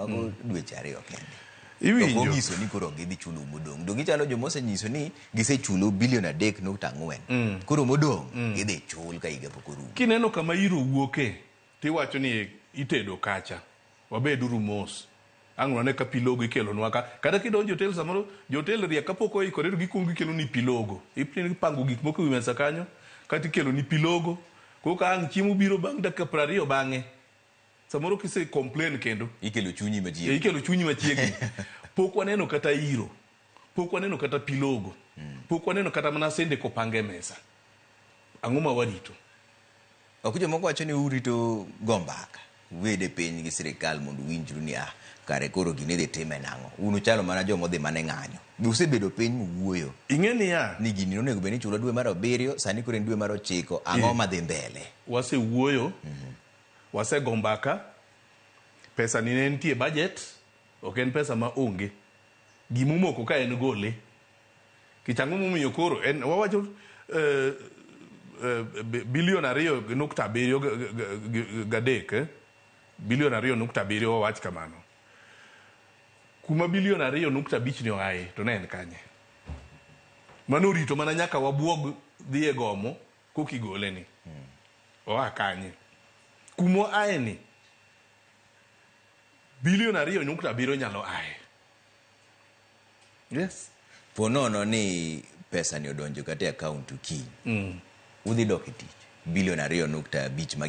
Mago dweche 2 kende. Iwinjo. Ok onyiso ni koro gidhi chulo modong'. Donge gichalo joma osenyiso ni gisechulo bilion 3.4. Koro modong' gidhi chul ka higa pok orumo. Kineno kama iro wuoke, tiwacho ni itedo kacha. Wabeduru mos. Ang' wane ka pilogo ikelonwa ka. Kata kidonjo hotel samoro, jo hotel riek kapok oikore to gikuongo gikeloni pilogo. Ipango gik moko ewi mesa kanyo, kata ikeloni pilogo. Koka ang' chiemo biro bang' dakika 20 bang'e. Samoro kise complain kendo. Ikelo chunyi machiegni. Ikelo chunyi machiegni. Pok waneno kata iro. Pok waneno kata pilogo. Pok waneno kata mana sende kopang e mesa. Ang'o ma warito? Ok jomoko wacho ni urito go mbaka. Ubed e piny gi sirikal mondo uwinjru ni ah, kare koro gini idhi time nang'o. Un uchalo mana joma odhi mana e ng'anyo. Be usebedo piny muwuoyo Ing'e niya, ni gini onego bed ni ichulo dwe mar 7, sani koro en dwe mar 9, ang'o madhi mbele? Wasewuoyo, wasego mbaka, pesa ni ne nitie budget, ok en pesa ma onge. Gimomoko ka en gole. Kech ang'o momiyo koro en wawacho bilion 2.7 gadek, bilion 2.7 wawach kamano. Kuma bilion 2.5 ni oaye to ne en kanye? Mano orito mana nyaka wabuog dhi e gomo koka igole ni. Oa kanye? Kuma oaye ni bilion 2.7 nyalo aye. Yes. Po nono ni pesa ni odonjo kata e account kiny. Udhi dok e tich. Bilion 2.5 magi